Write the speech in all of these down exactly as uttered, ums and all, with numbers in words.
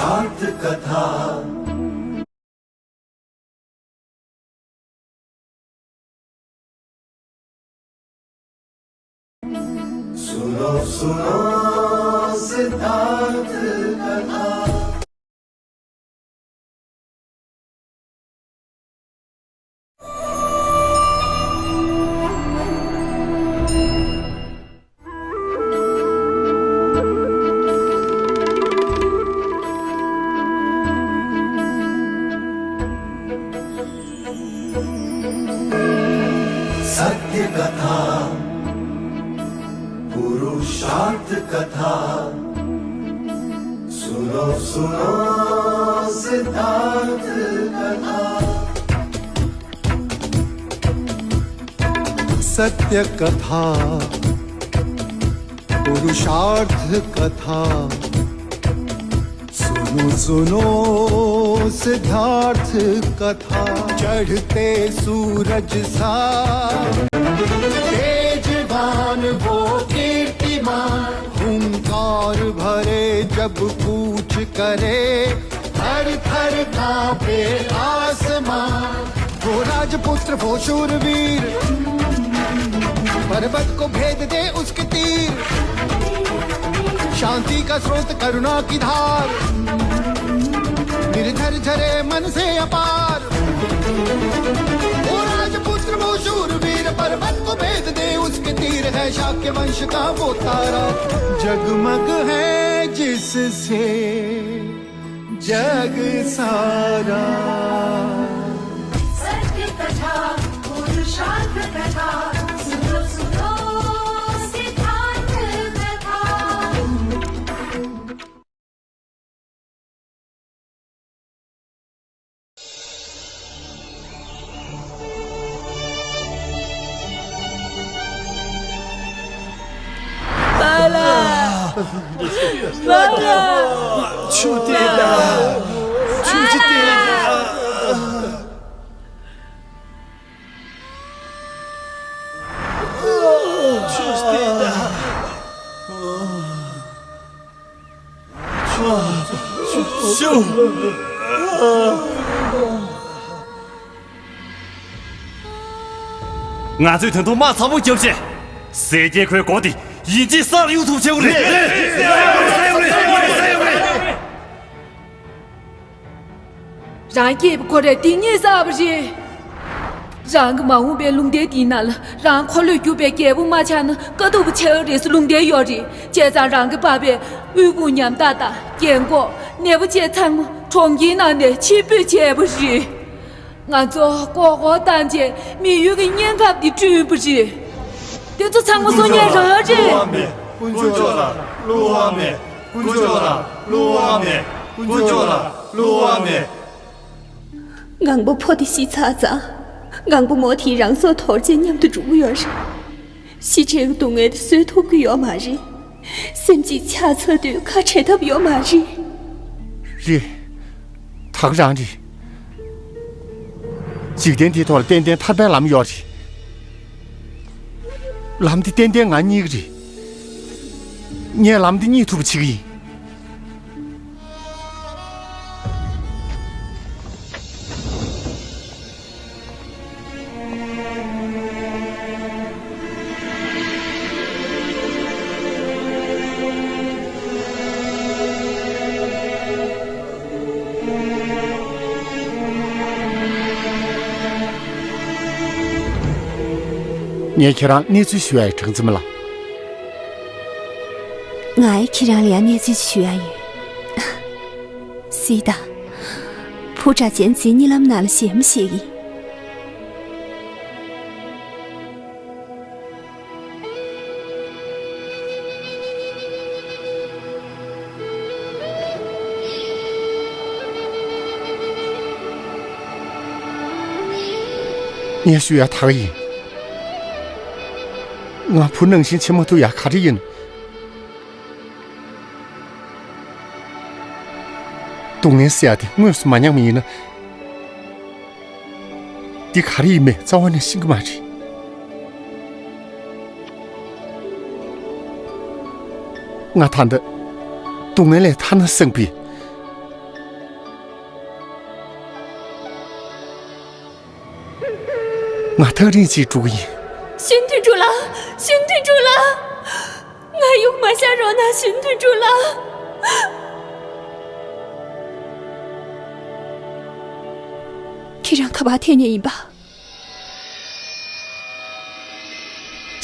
पुरुषार्थ कथा। सुनो सुनो सिद्धार्थ कथा। सत्य कथा, पुरुषार्थ कथा। सुनो सुनो सिद्धार्थ कथा। सत्य कथा, पुरुषार्थ कथा। सुनो सुनो सिद्धार्थ कथा। चढ़ते सूरज सा तेजवान वो कीर्तिमान, हुंकार भरे जब कूच करे, थर थर कांपे आसमान। वो राजपुत्र वो शूरवीर, पर्वत को भेद दे उसके तीर। शांति का स्रोत करुणा की धार, निर्झर झरे मन से अपार। वो राजपुत्र वो शूरवीर, पर्वत को भेद दे उसके तीर। है शाक्य वंश का वो तारा, जगमग है जिससे जग सारा। सत्य कथा, पुरुषार्थ कथा, सुनो सुनो सिद्धार्थ कथा। ལ་ལ། ལ་ལ། ཆུ་དེ་ལ། ཆུ་ཅི་དེ་ལ། ཆུ་དེ་ལ། ང་ཚོས་དོན་ཐོག་དམག་ཚ་པོ་བརྒྱབ་བྱས། གསལ་རྒྱལ་ཁོའི་མགོ་དེ་ཡིན་གཅིག་སར་གཡུག་ཐུབ་བྱེད་དགོས་རེད། རང་སྐྱེས་པ་ཁོ་རས་དེ་ཉིད་བསགས་པ་རེད། རང་གི་མ་འོངས་པའི་ལུང་བསྟན་འདིའི་ནང་ལ་རང་འཁོར་ལོས་སྒྱུར་བའི་རྒྱལ་པོ་མ་ཆགས་ན་དཀའ་སྡུག་པ་ཆགས་ཀྱི་རེད་ཟེར་ལུང་བསྟན་ཡོད་རེད། བྱས་ཙང་རང་གིས་འཕགས་པའི་དབུལ་ཕོངས་ཉམ་ཐག་དང་རྒན་འཁོགས་ནད་པ་བཅས་ཚང་མ་གྲོང་ཁྱེར་ནང་ནས་ཕྱིར་འབུད་བྱས་པ་རེད། ང་ཚོ་མགོ་སྐོར་བཏང་རྗེས་མི་ཡུལ་གྱི་གནས་སྐབས་འདི་བསྐྲུན་པ་རེད། དེ་ཚོ་ཚང་མ་བཟོ་མཁན་རང་རེད། བློ་བ་མེད། དཀོན་མཆོག་ལ་བློ་བ་མེད། དཀོན་མཆོག་ལ་བློ་བ་མེད། དཀོན་མཆོག་ལ་བློ་བ་མེད། ངང་པ་ཕོ་དེ་ཤི་ཚར་ཙང་། ངང་པ་མོ་དེས་རང་སྲོག་དོར་རྗེས་མཉམ་དུ་འགྲོ་གི་ཡོད་རེད། ཤི་ཆེན་གྱི་སྡུག་བསྔལ་དེ་བཟོད་ཐུབ་ཀྱི་ཡོད་མ་རེད། སེམས་ཅིག་ཆགས་ཚར་དུས་ཁ་བྲལ་ཐབས་ཡོད་མ་རེད། རེད། ད་ག་རང་རེད། འཇིག་རྟེན་འདིའི་ཐོག་ལ་ཏན་ཏན་ཐར་པའི་ལམ་ཡོད་རེད། ལམ་འདི་ཏན་ཏན་ང་གཉིས་ཀྱི་རེད། ངས་ལམ་འདི་རྙེད་ཐུབ་པ་བྱེད་ཀྱི་ཡིན། ངས་ཁྱེད་རང་གནས་ཚུལ་ཞུ་ཡ་ཡི་གྲངས་འཛིན་མ་ལ། ང་ཡི་ཁྱེད་རང་ལ་ཡང་གནས་ཚུལ་ཞུ་ཡ་ཡོད། སྲིད་ད། བུ་གྲྭ་ཅན་ཚེ་གཉིད་ལམ་ནང་ལ་ཞེན་མི་ཤེས་གི། ངས་ཞུ་ཡ་ད་ག་ཡིན། ང་བུ་ནང་བཞིན་བྱེད་མ་ཐུབ་ཡ་ག་རེ་ཡིན། སྡུག་བསྔལ་ཟེར་ཡ་དེ་དངོས་སུ་མ་མྱངས་པ་ཡིན་ན། འདི་ག་རེ་ཡིན་མིན་རྩ་བ་ནས་ཤེས་ཀྱི་མ་རེད། ང་ད་ལྟ་སྡུག་བསྔལ་ལས་ཐར་ན་བསམ་པའི་ ང་ཐག་རིང་ཅིག་འགྲོ་གི་ཡིན། ཞུན་ཐུན་ཀྲུའུ་ལགས། ཞུན་ཐུན་ཀྲུའུ་ལགས། ང་ཡོང་མ་བཞག་རོགས་གནང་། ཞུན་ཐུན་ཀྲུའུ་ལགས། ཁྱེད་རང་ག་པར་ཐད་ནས་ཡིན་པ།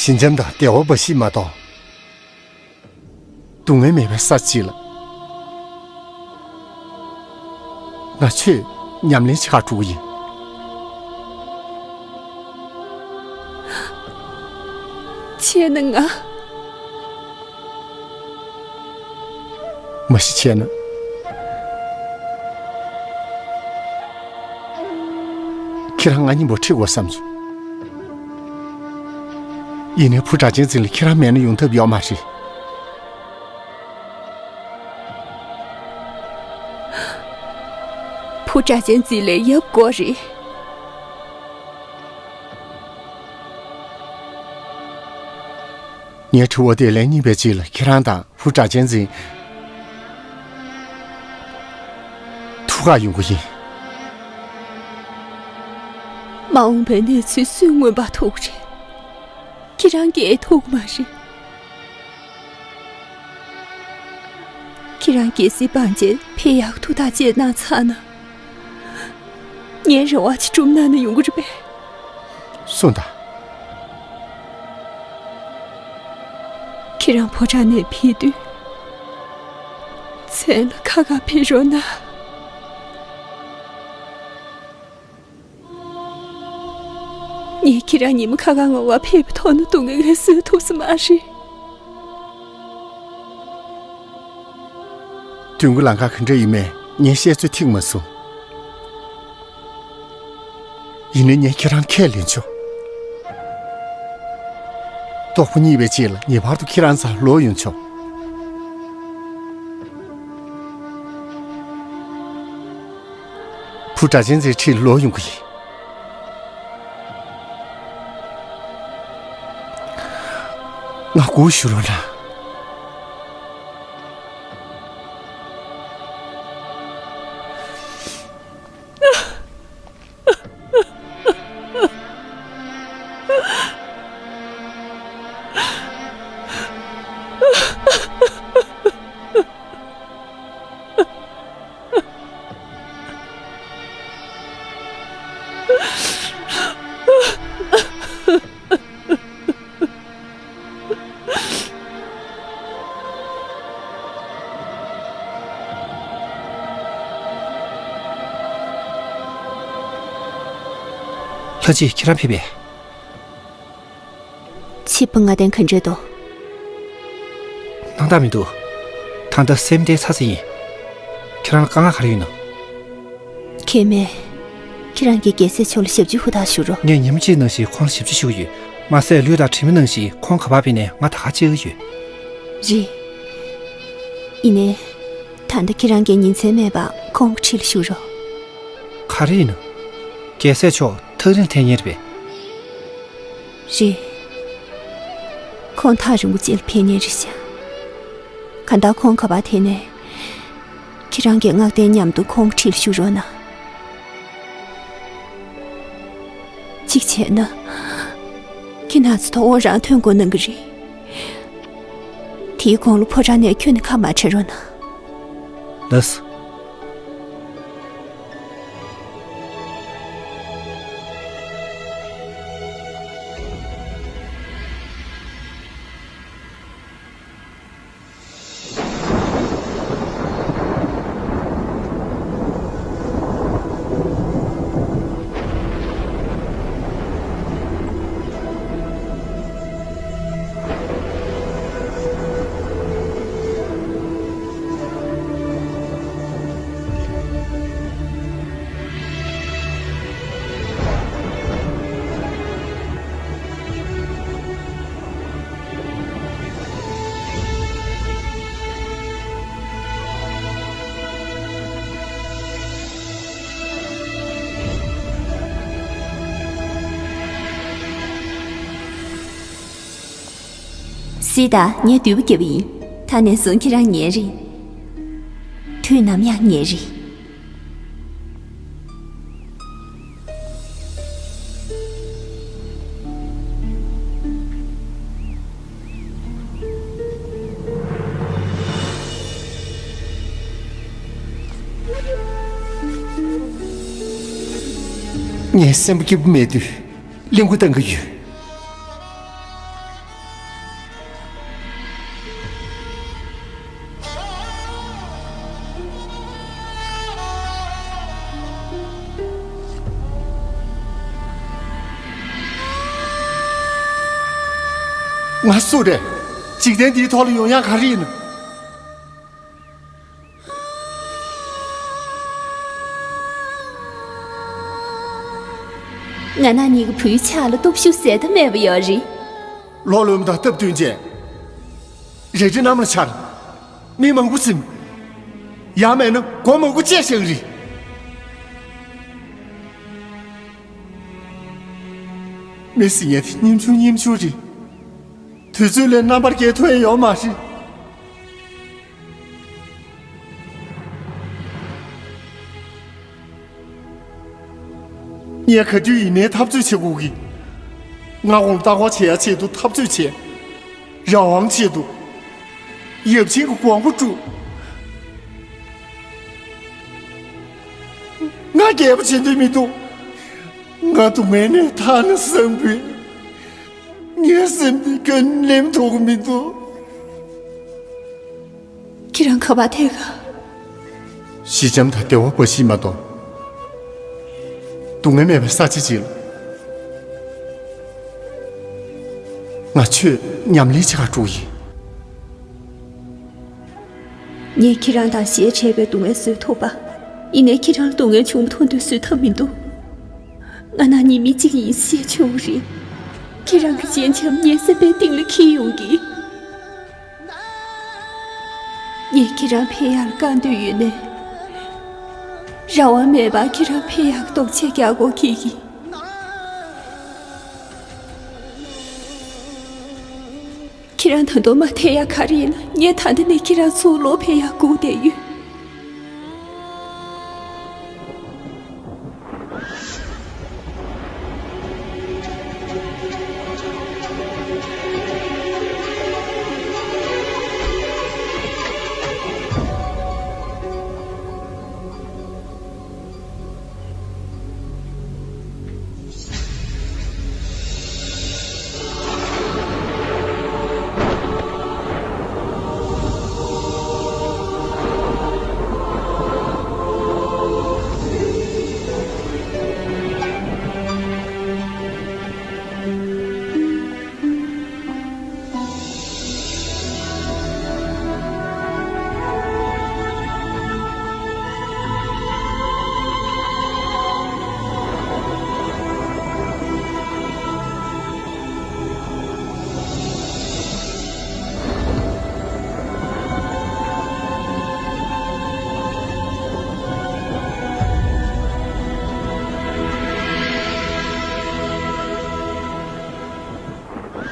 ཞི་འཇམ་དང་བདེ་བ་འབའ་ཞིག་མ་གཏོགས། སྡུག་བསྔལ་མེད་པའི་ས་གཅིག་ལ། ང་ཆོས་ཉམས་ལེན་བྱེད་གར་འགྲོ་གི་ཡིན། བྱས་ན་ང་། མ་གཞི་བྱས་ན། ཁྱེད་རང་ང་གཉིས་པོ་ཁྲིད་དགོས་བསམ་བྱུང་། ཡིན་ནའི་བུ་སྒྲ་གཅན་འཛིན་ལ་ཁྱེད་རང་མེད་ན་ཡོང་ཐབས་ཡོད་མ་རེད། བུ་སྒྲ་གཅན་འཛིན་ལ་ཡབ་དགོས་རེད། ངའི་དྲི་བ་དེ་ལན་གཉིས་པའི་རྗེས་ལ་ཁྱེད་རང་དང་བུ་སྒྲ་གཅན་འཛིན་ཐུག་ག་ཡོང་གི་ཡིན། མ་འོངས་པའི་གནས་ཚུལ་སུས་སྔོན་དཔག་ཐུབ་ཀྱི་རེད། ཁྱེད་རང་གིས་ཐུབ་ཀྱི་མ་རེད། ཁྱེད་རང་གལ་སྲིད་བང་ཆེན་ཕེབས་ཡག་ཐུགས་ཐག་བཅད་གནང་ཚར་ན། ངའི་རེ་བ་ཅིག་སྒྲུབ་གནང་ན་ཡོང་གི་རེད་པས། གསུངས་དང་། ཁྱེད་རང་ཕོ་བྲང་ནས་ཕེབས་དུས། མཚན་ལ་ཁ་ཁ་ཕེབས་རོགས་གནང་། ངས་ཁྱེད་རང་ཉིན་མོ་ཁ་ཁ་ངོ་བ་ཕེབས་པ་མཐོང་ན་སྡུག་བསྔལ་ངས་བཟོད་ཐུབ་ས་མ་རེད། དུས་འགོ་ལམ་ཁ་ག་འདྲ་ཡིན་མིན་ངས་བཤད་ཚོད་ཐིག་མ་སོང་། ཡིན་ནའི་ངས་ཁྱེད་རང་ཁས་ལེན་ཆོག། ལྟོགས་པ་གཉིད་པའི་རྗེས་ལ་ངེས་པར་དུ་ཁྱེད་རང་རྩར་ལོག་ཡོང་ཆོག། བུ་སྒྲ་གཅན་འཛིན་ཁྲིད་ལོག་ཡོང་གི་ཡིན། ང་སྒུག་བཞུགས་རོགས་གནང་། ལྷ་རྗེ་ཁྱེད་རང་ཕེབས་པས། ཕྱི་པོ་ང་དན་ག་འདྲས་འདུག། སྣང་དག་མི་འདུག། ད་ལྟ་སེམས་བདེ་ཚ་ཚ་ཡིན། ཁྱེད་རང་ལ་དཀའ་ངལ་ག་རེ་ཡོད་ན། གལ་མེད། ཁྱེད་རང་གིས་རྒྱལ་སྲས་མཆོག་ལ་ཞབས་ཕྱི་ཧུར་ཐག་ཞུ་རོགས། ངས་ཉིན་མོ་གཅིག་ནང་བཞིན་ཁོང་ལ་ཞབས་ཕྱི་ཞུ་གི་ཡོད། མ་ཟད་ལུས་དང་གྲིབ་མ་ནང་བཞིན་ཁོང་ག་པར་ཕེབས་ནའི་ང་ད་ག་བཅར་གི་ཡོད། རེད། ཡིན་ནའི། ད་ལྟ་ཁྱེད་རང་གིས་ཉིན་མཚན་མེད་པར་ཁོང་གི་འཁྲིས་ལ་བཞུགས་རོགས། ག་རེ་ཡིན་ན། རྒྱལ་སྲས་མཆོག་ཐག་རིང་ལ་ཐད་མཁན་རེད་པས། རེད། ཁོང་ཐག་རིང་པོ་ཅིག་ལ་ཕེབས་མཁན་རེད་ཤག། གང་ལྟར་ཁོང་ག་པར་ཐད་ནའི། ཁྱེད་རང་གིས་བསྔགས་བརྟན་མཉམ་དུ་ཁོང་གི་འཁྲིས་ལ་བཞུགས་རོགས་གནང་། གཅིག་བྱས་ན། ཁྱེད་ན་ཚོ་ཐོག་ཁོང་རང་ཐོན་དགོས་གནང་གི་རེད། དེའི་གོང་ལ་ཕོ་བྲང་ནས་ཁྱོན་ནས་ཁ་མ་བྲལ་རོགས་གནང་། ལགས་སོ། སི་ཏཱ། ངས་བདུད་པོ་བརྒྱབ་པ་ཡིན། ད་ནས་བཟུང་ཁྱེད་རང་ངའི་རེད། དུས་ནམ་ཡང་ངའི་རེད། ངའི་སེམས་པ་སྐྱིད་པོ་མེད་དུས་གླེན་ལྐུགས་བཏང་གི་ཡོད། ང་སུ་རེད། འཇིག་རྟེན་འདིའི་ཐོག་ལ་ཡོང་ཡག་ག་རེ་ཡིན་ནམ། ང་ན་ནིང་གི་བུའི་ཕྱག་ལ་སྟོབས་ཤུགས་ཟད་མཐའ་མེད་པ་ཡོད་རེད། ལྷོ་ལུང་དང་སྟབས་བསྟུན་བྱས། རལ་གྲི་གནམ་ལ་འཕྱར། མི་མང་པོ་ཟིན། ཡང་མེད་ན་སྒོ་མང་པོ་བཅད་བཞག་རེད། མི་ཟིན་ཡས་དེ་སྙེམས་ཆུང་སྙེམས་ཆུང་རེད། དུས་ཚོད་ལས་རྣམ་པར་རྒྱལ་ཐུབ་ཡས་ཡོད་མ་རེད། ངས་ག་དུས་ཡིན་ནའི་འཐབ་རྩོད་བྱེད་དགོས་ཀྱི། ང་དབང་ལྟ་སྐོར་བྱེད་ཡ་ཆེད་དུ་འཐབ་རྩོད་བྱས། རང་དབང་ཆེད་དུ། ཡབ་ཆེན་གྱི་དགོངས་པ་བསྒྲུབས། ང་རྒྱལ་པོ་བྱེད་འདོད་མི་འདུག་ང་སྡུག་བསྔལ་ནས་ཐར་ན་བསམ་གི། ངའི་སེམས་འདི་ཁྱོན་ནེམ་ཐུབ་ཀྱི་མི་འདུག་ཁྱེད་རང་ག་པར་ཐད་ག་ཞི་འཇམ་དང་བདེ་བ་འབའ་ཞིག་མ་གཏོགས། སྡུག་བསྔལ་མེད་པའི་ས་ཆ་ཅིག་ལ། ང་ཆོས་ཉམས་ལེན་བྱེད་གར་འགྲོ་གི་ཡིན། ངས་ཁྱེད་རང་དང་ཞལ་འཕྲད་པའི་སྡུག་བསྔལ་བཟོད་ཐུབ་པ། ཡིན་ནའི་ཁྱེད་རང་ལ་སྡུག་བསྔལ་བྱུང་མཐོང་དུས་བཟོད་ཐབས་མི་འདུག་ང་ན་ནིང་མི་གཅིག་ཡིན་ཞེས་བྱུང་རེད། ཁྱེད་རང་གི་སྤྱན་ཆབ་ངའི་སེམས་པའི་གཏིང་ལ་འཁྱིལ་ཡོང་གི། ངས་ཁྱེད་རང་ཕན་ཡག་ལ་དཀའ་འདོད་ཡོད་ནའི། རང་དབང་མེད་པར་ཁྱེད་རང་ཕན་ཡག་གི་རྟོག་འཆལ་རྒྱག་དགོས་ཀྱི་ཡིན། ཁྱེད་རང་ད་དུང་མ་ཐེ་ཡག་ག་རེ་ཡིན་ན། ངས་ད་ལྟ་ནས་ཁྱེད་རང་ཚུར་ལོག་ཕེབས་ཡག་སྒུག་བསྡད་ཡོད།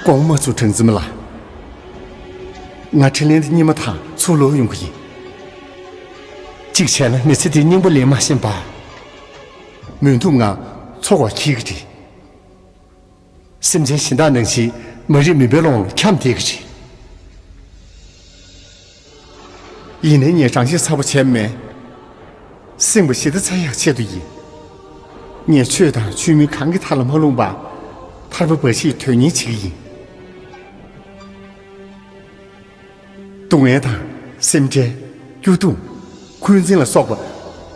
དགོངས་མ་ཚོམ་དྲང་ཙམ་ལ། ང་ཁྲིན་ལན་དེ་རྙིང་མ་དང་ཚུར་ལོག་ཡོང་གི་ཡིན། གཅིག་བྱས་ན་མི་ཚེ་འདི་རྙིང་པ་ལེན་མ་ཤེས་པར། མུན་དུ་ང་འཚོ་བ་འཁྱེར་གི་རེད། སེམས་ཅན་གཞན་དག་ནང་བཞིན་མ་རིག་མུན་པའི་ཀློང་ལ་འཁྱམས་བསྡད་ཀྱི་རེད། ཡིན་ནའི་ངས་རང་ཤི་ཚ་པོ་བྱས་མེད། སེམས་པ་ཞི་བདེ་འཚོལ་ཡག་ཆེད་དུ་ཡིན། ངས་ཆོས་དང་ཆོས་མིན་གང་གི་མཐའ་ལ་མ་ལྷུང་བར། ཐར་པ་འབའ་ཞིག་དོན་གཉེར་བྱེད་ཀྱི་ཡིན། སྡུག་བསྔལ་དང་། སེམས་ཁྲལ། སྐྱོ་གདུང་། འཁོན་འཛིན་ལ་སོགས་པ།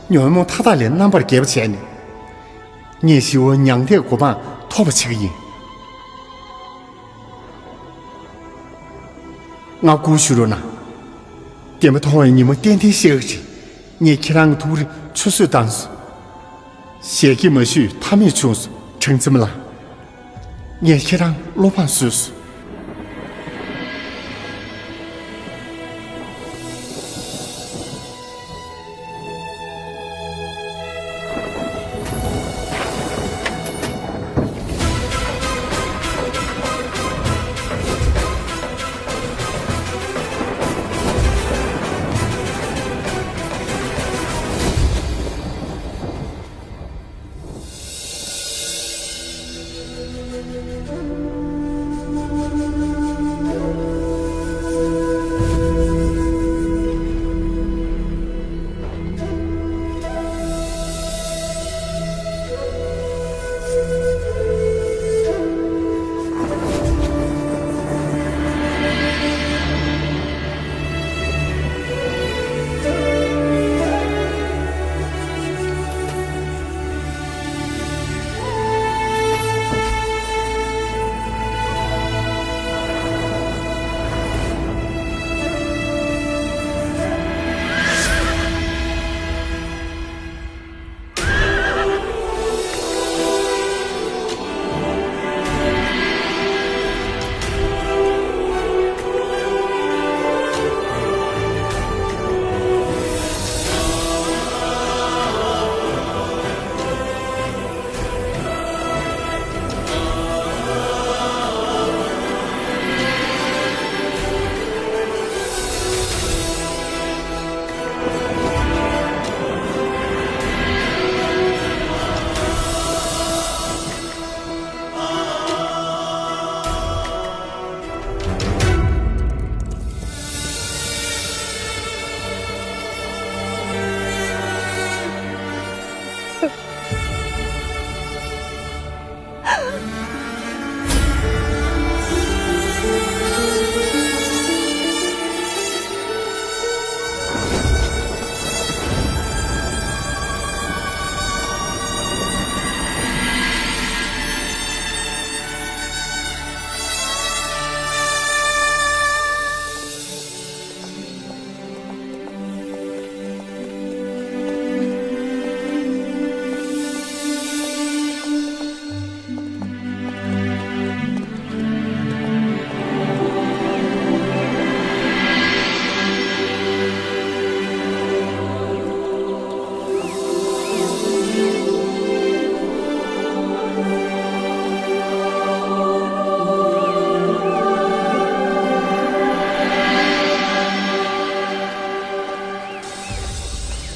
ཉོན་མོངས་མཐའ་དག་ལས་རྣམ་པར་རྒྱལ་བ་བྱས་ནས། ངས་ཞི་བའི་མྱང་འདས་གོ་འཕང་ཐོབ་པ་བྱེད་ཀྱི་ཡིན། ང་སྒུག་བཞུགས་རོགས་གནང་། བདེན་པ་མཐོང་བའི་ཉིན་མོ་ཏན་ཏན་ཤར་གྱི་རེད། ངས་ཁྱེད་རང་གི་ཐུགས་རེ་ཆུད་ཟོས་བཏང་སོང་། ཞལ་གྱིས་མ་ཞུས་མཐའ་མེད་བྱུང་སོང་། དྲང་ཙམ་ལ། ངས་ཁྱེད་རང་བློ་ཕམ་བཟོས་སོང་།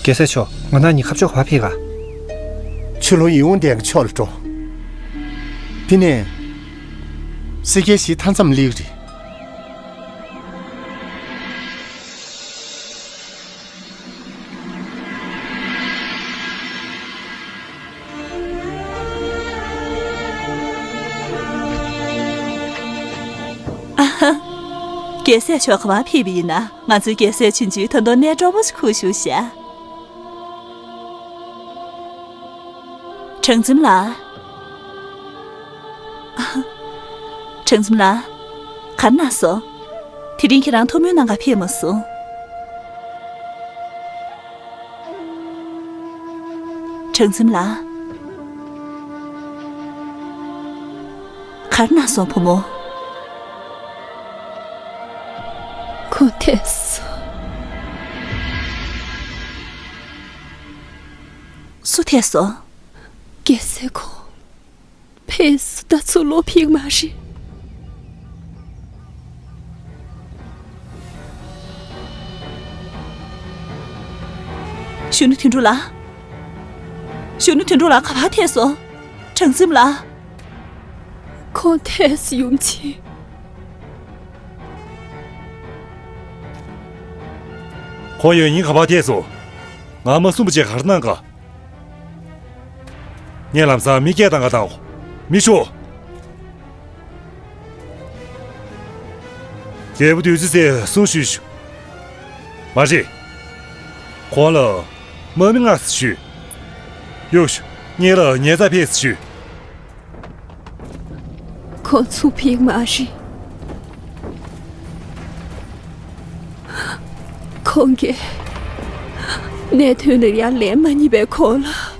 རྒྱལ་སྲས་མཆོག་ང་དང་གཉིས་ཁ་ཕྱོགས་ག་པར་ཕེབས་ག་ཆུ་ལྷོ་ཡིད་འོང་ལྡན་གྱི་ཕྱོགས་ལ་འགྲོ། དེ་ནས་སེར་སྐྱའི་གཞིས་མཐའ་མཚམས་སླེབས་རེད། ཨ་ཧ། རྒྱལ་སྲས་མཆོག་ག་པར་ཕེབས་པ་ཡིན་ན། ང་ཚོའི་རྒྱལ་སྲས་ཆུང་ཆུང་ད་དུང་གནས་སྤྲོ་པོ་ཞིག་ཁུར་བཞུགས་ཤག་གྲང་འཛིན་ལགས། གྲང་འཛིན་ལགས། ག་རེ་གནང་སོང་། དེ་རིང་ཁྱེད་རང་ཐུགས་སྨོན་གནང་ག་ཕེབས་མ་སོང་། གྲང་འཛིན་ལགས། ག་རེ་གནང་སོང་བུ་མོ། ཁོང་ཐད་སོང་། སུ་ཐད་སོང་། རྒྱལ་སྲས་ཁོང་། ཕེབས་སོང་། ད་ཚུར་ལོག་ཕེབས་མ་རེད། གཞོན་ནུ་དོན་གྲུབ་ལགས། གཞོན་ནུ་དོན་གྲུབ་ལགས་ག་པར་ཐད་སོང་། གྲང་འཛིན་ལགས། ཁོང་ཐད་སོང་། ཡུམ་ཆེན། ཁོང་ཡང་སྙིང་ག་པར་ཐད་སོང་། ང་མ་གསུངས་པ་བྱས་ག་རེ་གནང་ག་ངས་ལམ་སང་མི་སྐད་བཏང་ག་བཏང་། མི་ཤོག་རྒྱལ་པོ་བདུད་རྩི་རྩེས་གསུང་ཞུས་ཤིག་མ་རེད། ཁོང་ལ་དམག་མི་མངགས་ཤིག་གཡུག་ཤོག་ངེད་ལ་ཉེས་རྩ་ཕེབས་ཤིག་ཁོང་ཚུར་ཕེབས་མ་རེད། ཁོང་གིས་གནད་དོན་ལ་ཡང་ལན་མ་རྙེད་པའི་གོང་ལ་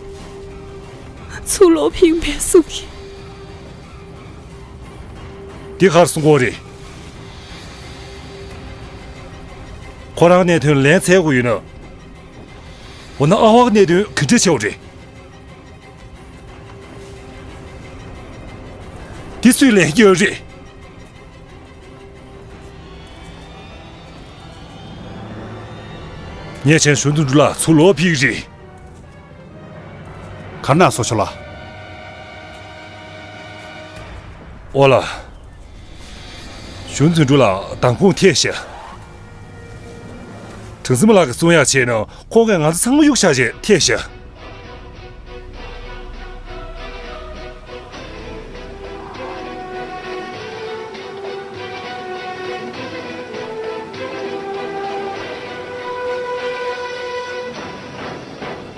ཚུར་ལོག་ཕེབས་མེད་གསུང་གི། འདི་ག་རེ་གསུང་གི་ཡོད་རེད། ཁོ་རང་གནད་དོན་ལན་འཚོལ་དགོས་ཡོད་ན། འོ་ན་ཨ་ཧོ་གི་གནད་དོན་ག་འདྲ་ཆེ་བ་རེད། འདི་སུས་ལན་རྒྱག་རེད། ངས་བྱས་ན་གཞོན་ནུ་དོན་གྲུབ་ལགས་ཚུར་ལོག་ཕེབས་ཀྱི་རེད། ག་རེ་གནང་སོང་། ཆོ་ལགས། ཨོ་ལགས། གཞོན་ནུ་དོན་གྲུབ་ལགས་མདང་དགོང་ཐད་ཤག་གྲང་འཛིན་མ་ལགས་ཀྱིས་གསུང་ཡག་བྱས་ན་ཁོང་གིས་ང་ཚོ་ཚང་མ་གཡུག་བཞག་བྱས་ཐད་ཤག་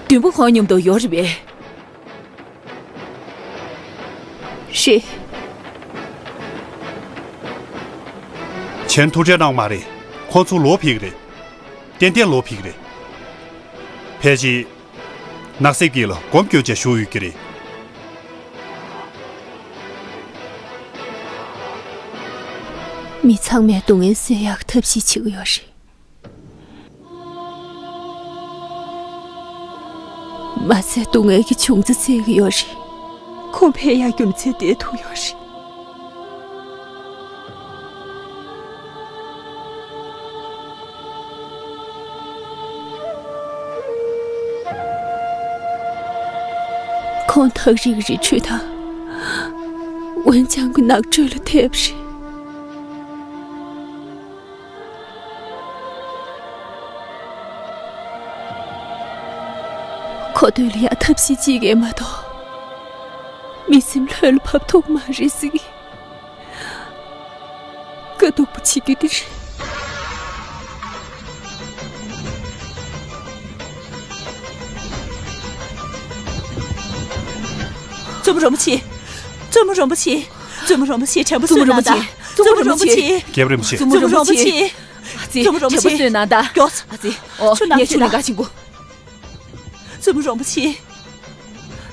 བདུན་པོ་ཁོང་མཉམ་དུ་ཡོད་རེད་པས། རེད། གཞན་ཐུགས་ཁྲལ་གནང་མ་རེད། ཁོང་ཚུར་ལོག་ཕེབས་ཀྱི་རེད། ཏན་ཏན་ལོག་ཕེབས་ཀྱི་རེད། ཕལ་ཆེར། ནགས་གསེབ་དཀྱིལ་ལ་སྒོམ་སྐྱོར་བྱས་བཞུགས་ཡོད་ཀྱི་རེད། མི་ཚང་མས་སྡུག་བསྔལ་སེལ་ཡག་ཐབས་ཤེས་བྱེད་ཀྱི་ཡོད་རེད། མ་ཚད་སྡུག་བསྔལ་གྱི་བྱུང་རྩ་བཙལ་གྱི་ཡོད་རེད། ཁོང་ཕེབས་ཡག་རྒྱུ་མཚན་དེ་ཐུག་ཡོད་རེད། ཁོང་ཐག་རིང་རི་ཁྲོད་དང་། འོན་ཀྱང་ནགས་ཁྲོད་ལ་ཐེབས་རེད། ཁོ་སྡོད་ལ་ཡང་ཐབས་ཤེས་གཅིག་ལས་མ་གཏོགས། མི་སེམས་ལྷོད་ལ་ཕབ་ཐུབ་མ་རེད་ཟེར་གི། དཀའ་སྡུག་པོ་བྱེད་རྒྱུ་འདི་རེད། བཙུན་མོ་རིན་པོ་ཆེ། བཙུན་མོ་རིན་པོ་ཆེ། བཙུན་མོ་རིན་པོ་ཆེ། དྲན་པ་གསོས་གནང་དང་། བཙུན་མོ་རིན་པོ་ཆེ། རྒྱལ་པོ་རིན་པོ་ཆེ། བཙུན་མོ་རིན་པོ་ཆེ། ཨ་ཙི། བཙུན་མོ་རིན་པོ་ཆེ། དྲན་པ་གསོས་གནང་དང་། མགྱོགས། ཨ་ཙི། ཨོ། ཆུ་ནང་ངས་ཆུ་ལེན་ག་ཕྱིན་གོ། བཙུན་མོ་རིན་པོ་ཆེ།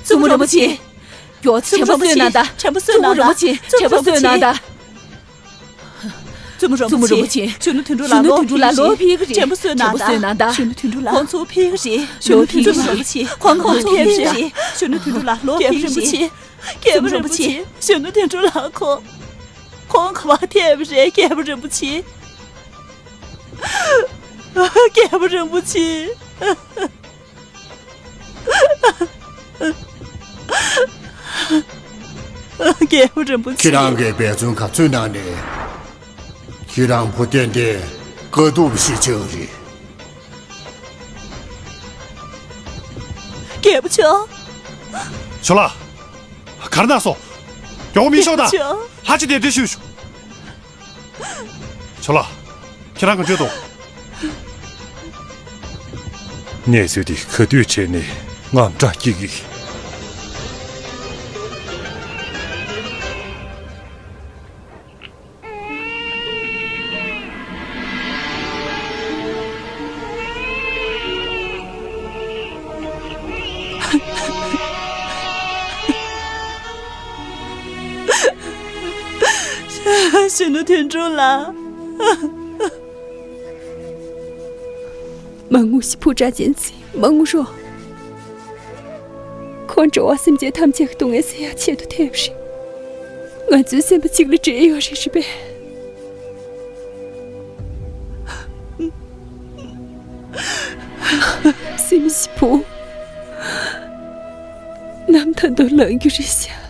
བཙུན་མོ་རིན་པོ་ཆེ། མགྱོགས། དྲན་པ་གསོས་གནང་དང་། དྲན་པ་གསོས་གནང་དང་། བཙུན་མོ་རིན་པོ་ཆེ། དྲན་པ་གསོས་གནང་དང་། བཙུན་མོ་རིན་པོ་ཆེ། གཞོན་ནུ་དོན་གྲུབ་ལགས་ལོག་ཕེབས་ཀྱི་རེད། དྲན་པ་གསོས་གནང་དང་། དྲན་པ་གསོས་གནང་དང་། གཞོན་ནུ་དོན་གྲུབ་ལགས། ཁོང་ཚུར་ཕེབས་ཀྱི་རེད། ལོག་ཕེབས་ཀྱི་རེད། གཞོན་ནུ་དོན་གྲུབ་ལགས་ལོག་ཕེབས་ཀྱི་རེད། རྒྱལ་པོ་རིན་པོ་ཆེ། གཞོན་ནུ་དོན་གྲུབ་ལགས། ཁོང་། ཁོང་ག་པར་ཐད་པ་རེད། རྒྱལ་པོ་རིན་པོ་ཆེ། རྒྱལ་པོ་རིན་པོ་ཆེ། རྒྱལ་པོ་རིན་པོ་ཆེ། ཁྱེད་རང་གིས་འབད་བརྩོན་ག་ཚོད་གནང་ནས། ཁྱེད་རང་བུ་ཏན་ཏན་དཀའ་སྡུག་ཞིག་ཅིག་རེད། རྒྱལ་པོ་མཆོག་ཞོ་ལགས། གར་ནག་སོ། མགྱོགས་མི་ཤོག་དང་། རྒྱལ་པོ་མཆོག་ལྷ་ཆེ་དེ་འདྲི་ཞུ་ཞུ། ཞོ་ལགས། ཁྱེད་རང་ག་འདྲ་འདུག་གནས་ཚུལ་འདི་ག་དུས་བྱས་ནས་དངངས་སྐྲག་སྐྱེ་གི། གཞོན་ནུ་དོན་གྲུབ་ལགས། མ་ངུ་ཞིག་ཕུ་དྲག་ཅན་ཚེ་མ་ངུ་རོགས། ཁོང་འགྲོ་བ་སེམས་ཅན་ཐམས་ཅད་ཀྱི་སྡུག་བསྔལ་སེལ་ཡག་ཆེད་དུ་ཐེབས་རེད། ང་ཚོའི་སེམས་པ་གཅིག་ལ་འདྲེས་ཡོད་རེད་རེད་པས། སེམས་ཤིག་ཕུ། ནམ་ད་དུང་ལངས་རྒྱུ་རེད་ཤག་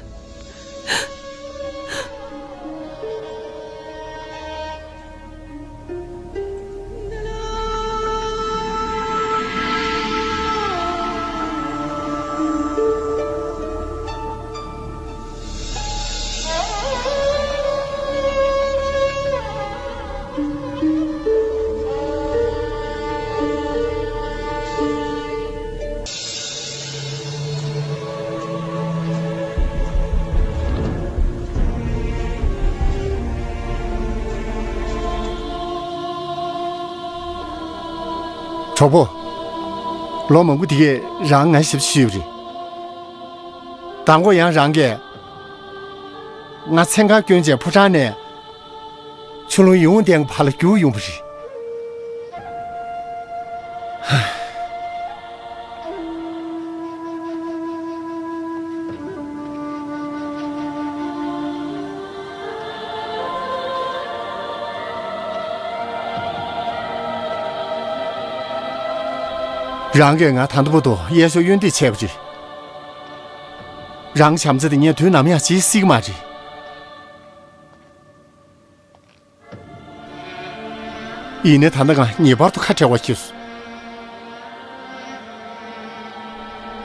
གྲོགས་པོ། ལོ་མང་པོ་དེ་གས་རང་ང་ཞབས་ཞུས་པ་རེད། མདང་དགོང་ཡང་རང་གིས་ང་མཚན་གང་སྐྱོན་ཅན་ཕོ་བྲང་ནས། ཆུ་ཀླུང་ཡིད་འོང་ལྡན་གྱི་བར་ལ་བསྒྱུར་ཡོང་བ་རེད། རང་གིས་ང་ད་ལྟ་བར་དུ་གཡས་གཡོན་འདེད་བྱས་པ་རེད། རང་བྱམས་བརྩེ་དེ་ངས་དུས་ནམ་ཡང་བརྗེད་སྲིད་ཀྱི་མ་རེད། ཡིན་ནའི་ད་ལྟ་ང་ངེས་པར་དུ་ཁ་བྲལ་བ་ཞིག་སོང་།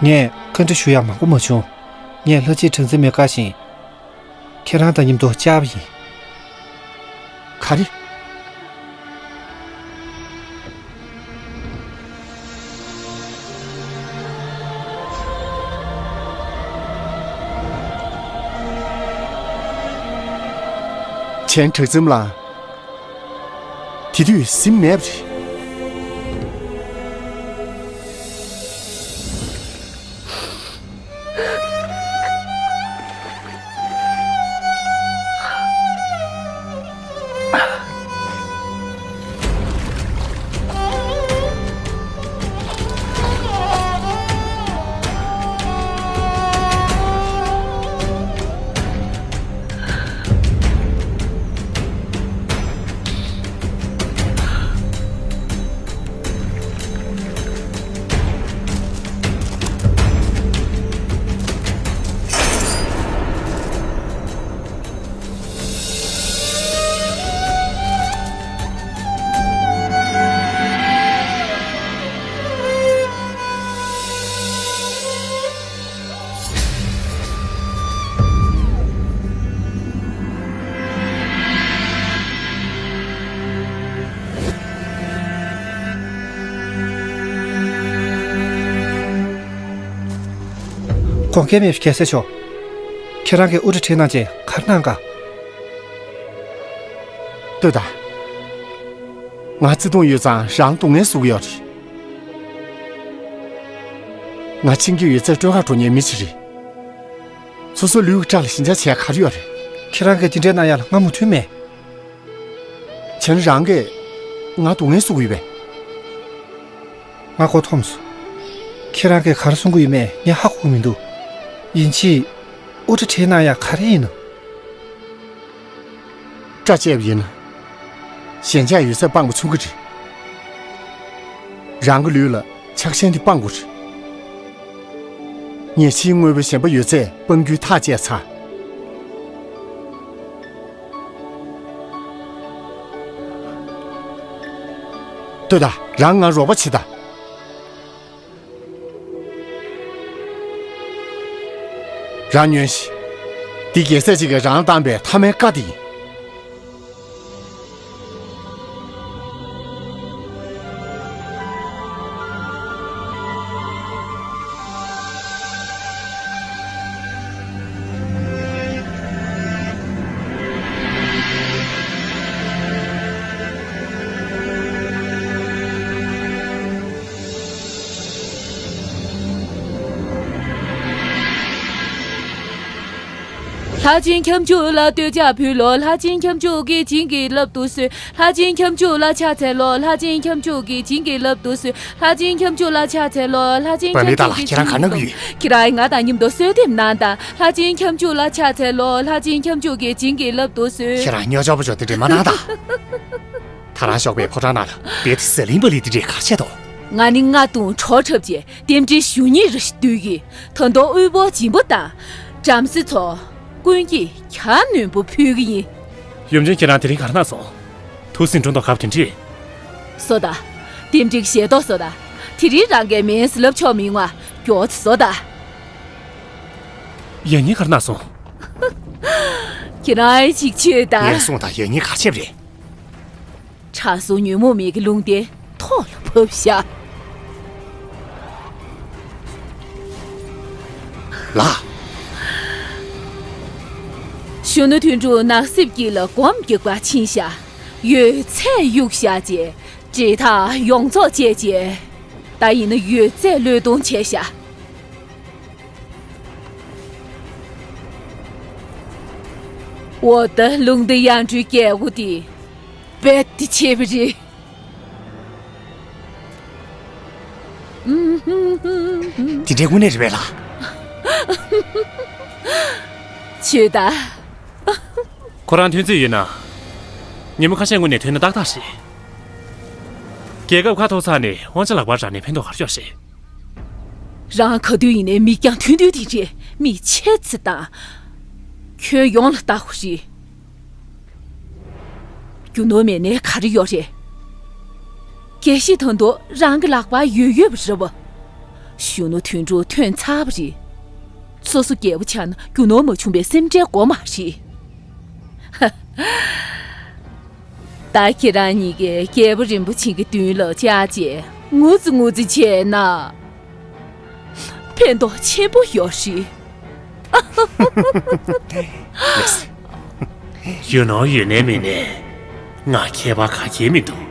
ངས་བཀའ་འདྲི་ཞུ་ཡག་མང་པོ་མ་བྱུང་། ངས་ལྷ་རྗེ་གྲགས་འཛིན་མའི་བཀའ་བཞིན། ཁྱེད་རང་དང་མཉམ་དུ་བཅར་བ་ཡིན། ག་རེ། ཆེན་གྲགས་འཛིན་ལགས། དེ་དུས་གཟིམ་མེད་པ་རེད། དགོངས་འགལ་མེད་པའི་རྒྱལ་སྲས་མཆོག་ཁྱེད་རང་གིས་དབུ་སྐྲ་བྲེགས་གནང་རྗེས་ག་རེ་གནང་ག་ལྟོས་དང་། ང་བརྩེ་དུང་ཡོད་ཙང་རང་སྡུག་བསྔལ་བཟོ་གི་ཡོད་རེད། ང་ཁྱིམ་གྱི་ཡོད་ཚད་སྤྲོད་གར་འགྲོ་མཁན་མི་ཞིག་རེད། སོ་སོའི་ལུས་ཀྱི་སྐྲ་ལ་ཞེན་ཆགས་བྱེད་ཡག་ག་རེ་ཡོད་རེད། ཁྱེད་རང་གིས་དེ་འདྲས་གནང་ཡག་ལ་ང་མོས་མཐུན་མེད། བྱས་ན་རང་གིས་ང་སྡུག་བསྔལ་བཟོ་གི་ཡོད་པས། ང་མགོ་འཐོམས་སོང་། ཁྱེད་རང་གིས་ག་རེ་གསུང་གི་ཡོད་མེད་ངས་ཧ་གོ་གི་མི་འདུག་ཡིན་གཅིག་དབུ་སྐྲ་བྲེགས་གནང་ཡག་ག་རེ་ཡིན་ནམ། སྐྲ་བཅད་པ་ཡིན་ན། ཞེན་ཆགས་ཡོད་ཚད་སྤང་དགོས་བྱུང་གི་རེད། རང་གི་ལུས་ལ་ཆགས་ཞེན་དེ་སྤང་དགོས་རེད། ངས་ཕྱིའི་དངོས་པོའི་ཞེན་པ་ཡོད་ཚད་སྤང་རྒྱུའི་ཐག་བཅད་ཚར། ལྟོས་དང་། རང་ང་རོགས་པ་བྱེད་དང་། རང་ཉོན་ཞིག་འདི་རྒྱལ་སྲས་གཅིག་གིས་རང་བཏང་པའི་ཐ་མའི་བཀའ་དེ་ཡིན། ལྷ་ཆེན་ཁྱབ་འཇུག་ལ་བསྟོད་ཕྱག་ཕུལ་ལོ། ལྷ་ཆེན་ཁྱབ་འཇུག་གིས་བྱིན་གྱིས་བརླབ་ཏུ་གསོལ། ལྷ་ཆེན་ཁྱབ་འཇུག་ལ་ཕྱག་འཚལ་ལོ། ལྷ་ཆེན་ཁྱབ་འཇུག་གིས་བྱིན་གྱིས་བརླབ་ཏུ་གསོལ། ལྷ་ཆེན་ཁྱབ་འཇུག་ལ་ཕྱག་འཚལ་ལོ། ལྷ་ཆེན་ཁྱབ་འཇུག་གིས་བྱིན་གྱིས་བརླབ་ཏུ་གསོལ། ཁྱེད་རང་ང་དང་མཉམ་དུ་གསོལ་འདེབས་གནང་དང་། ལྷ་ཆེན་ཁྱབ་འཇུག་ལ་ཕྱག་འཚལ་ལོ། ལྷ་ཆེན་ཁྱབ་འཇུག་གིས་བྱིན་གྱིས་བརླབ་ཏུ་གསོལ། ཁྱེད་རང་སྨྱོ་ཆོག་པོ་ཆོག་དེ་འདྲས་མ་གནང་དང་། ད་རང་ཞོགས་པའི་ཕོ་བྲང་ནང་ལ་རྦད་དེ་ཟ་ལིང་བ་ལི་དེ་འདྲས་ག་རེ་བྱས་འདུག་ང་ནི་རྔ་རྡུང་བྲོ་འཁྲབ་བྱས་རྟེན་འབྲེལ་ཞུ་སྙིང་རེ་ཞིག་འདོད་ཀྱིས། ད་དུང་དབུལ་པོ་སྦྱིན་པ་དང་བྲམ་ཟེ་ཚོ་ཀུན་གྱིས་གྱ་ནོམ་པོ་ཕུལ་གྱི་ཡིན། ཡུམ་ཆེན་ཁྱེད་རང་དེ་རིང་ག་རེ་གནང་སོང་། ཐུགས་སེམས་དྲོ་མདོག་ཁ་པོ་དེ་འདྲས། བཟོ་ད། རྟེན་འབྲེལ་གྱི་ཞལ་ཏོག་བཟོ་ད། དེ་རིང་རང་གིས་མིན་ལབ་ཆོག་མི་ཡོང་ང་། མགྱོགས་ཙམ་བཟོ་ད། ཡང་སྙིང་ག་རེ་གནང་སོང་། ཁྱེད་རང་ཅིག་ཆོད་ད། ངས་སོང་ད། ཡང་སྙིང་ག་རེ་བྱས་པ་རེད། དྲང་སྲོང་ཉོན་མོངས་མེད་ཀྱི་ལུང་བསྟན་ཐོག་ལ་བབས་ཤག་ལགས། གཞོན་ནུ་དོན་གྲུབ་ནགས་གསེབ་དཀྱིལ་ལ་སྒོམ་རྒྱག་པར་ཕྱིན་ཤག་ཡོད་ཚད་གཡུགས་བཞག་རྗེས་འབྲེལ་ཐག་ཡོངས་རྫོགས་བཅད་རྗེས། ད་ཡིན་ན་ཡོད་ཚད་བློས་གཏོང་བྱས་ཤག་འོ་ད་ལུང་བསྟན་ཡང་སྤྲུལ་རྒྱལ་པོ་དེ་རྦད་དེ་ཆེ་བ་རེད། དེ་འདྲའི་དངོས་གནས་རེད་པས་ལགས། ཆོད་ད། ཁོ་རང་ཐོན་རྩིས་ཡོད་ན། ཉིན་མོ་ཁ་ཤས་སྔོན་ནས་ཐོན་ན་ཏག་ཏག་རེད། རྒྱལ་ཁབ་ཁ་ཐོར་ཚར་ནས་དབང་ཆ་ལག་པར་རག་ནས་ཕན་ཐོགས་ག་རེ་ཡོད་རེད། རང་ག་དུས་ཡིན་ནའི་མིག་རྒྱང་ཐུང་ཐུང་དེ་རེད། མི་ཆེ་ཙམ་དང་། ཁྱོན་ཡོངས་ལ་ལྟ་དགོས་རེད། རྒྱུ་ནོར་མེད་ནའི་ག་རེ་ཡོད་རེད། གལ་སྲིད་ད་དུང་རང་གི་ལག་པར་ཡོད་ཡོད་པ་རེད་བ། གཞོན་ནུ་དོན་གྲུབ་ཐོན་ཚར་བ་རེད། སོ་སོ་རྒྱལ་པོ་ཆགས་ན་རྒྱུ་ནོར་མ་བྱུང་བའི་སེམས་ཁྲལ་དགོས་མ་རེད། ད་ཁྱེད་རང་གཉིས་ཀས་རྒྱལ་པོ་རིན་པོ་ཆེ་གི་མདུན་ལ་བཅར་རྗེས་ངུ་ཙི་ངུ་ཙི་བྱས་ན། ཕན་ཐོགས་ཆེན་པོ་ཡོད་རེད། ཡོད་ནོ་ཡོད་ནའི་མེད་ནའི་ང་ཁྱད་པར་ག་གེ་མི་འདུག་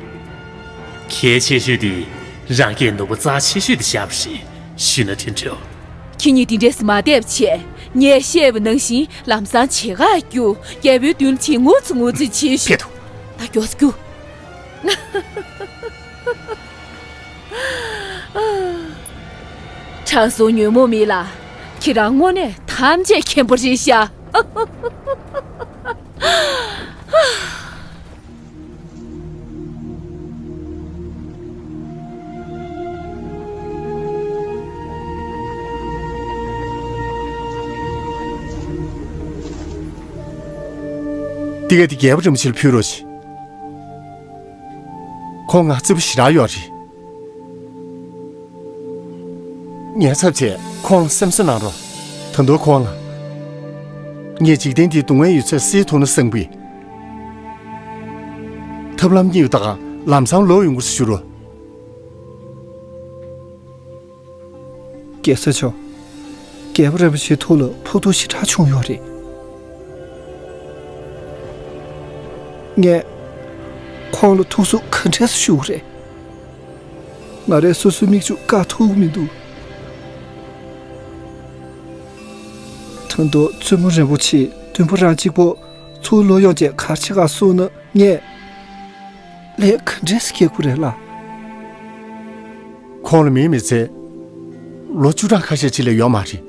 གལ་ཆེ་ཤོས་དེ་རང་སྐད་ནོར་བུ་རྩ་ཆེ་ཤོས་དེ་བཞག་པ་རེད། གཞོན་ནུ་དོན་གྲུབ། ཁྱེད་གཉིས་དེ་འདྲས་མ་བསྡད་པ་བྱས། ངས་བཤད་པ་ནང་བཞིན་ལམ་སང་བྱེད་ག་རྒྱུགས། རྒྱལ་པོའི་མདུན་ལ་ཕྱིན་ངུ་ཙི་ངུ་ཙི་བྱེད་ཤོག་ཕེབས་དང་། ད་མགྱོགས་སེ་རྒྱུགས། དྲང་སྲོང་ཉོན་མོངས་མེད་ལགས། ཁྱེད་རང་དངོས་གནས་ཐམས་ཅད་མཁྱེན་པ་རེད་ཤག་འདི་ག་འདི་རྒྱལ་པོ་རིན་པོ་ཆེ་ལ་ཕུལ་རོགས་བྱེད། ཁོང་ང་བརྩེ་པོ་ཞེ་དྲག་ཡོད་རེད། ཉེན་ཚབས་ཆེ། ཁོང་ལ་སེམས་གསོ་གནང་རོགས། ད་དུང་ཁོང་ལ། ངས་འཇིག་རྟེན་འདིའི་སྡུག་བསྔལ་ཡོད་ཚད་སེལ་ཐུབ་ན་བསམ་གི། ཐབས་ལམ་གཉིས་ཡོད་ད་ག་ལམ་སང་ལོག་ཡོང་དགོས་ཞུ་རོགས། རྒྱལ་སྲས་མཆོག་རྒྱལ་པོ་རིན་པོ་ཆེའི་ཐུགས་ལ་ཕོག་ཐུག་ཞེ་དྲག་བྱུང་ཡོད་རེད། ངས་ཁོང་ལ་ཐུགས་གསོ་ག་འདྲས་སེ་ཞུ་དགོས་རེད། ང་རས་སོ་སོའི་མིག་ཆུ་བཀག་ཐུབ་ཀྱི་མི་འདུག་ད་དུང་བཙུན་མོ་རིན་པོ་ཆེ་བདུན་པོ་རང་གཅིག་པོ་ཚུར་ལོག་ཡོང་རྗེས་ག་རེ་བྱེད་ག་སོང་ན་ངས་ལས་ག་འདྲས་སེ་རྒྱག་དགོས་རེད་ལགས། ཁོང་ལ་མིའི་མི་ཚེ་ལོ་བཅུ་གྲངས་ཁ་ཤས་ཅིག་ལས་ཡོད་མ་རེད།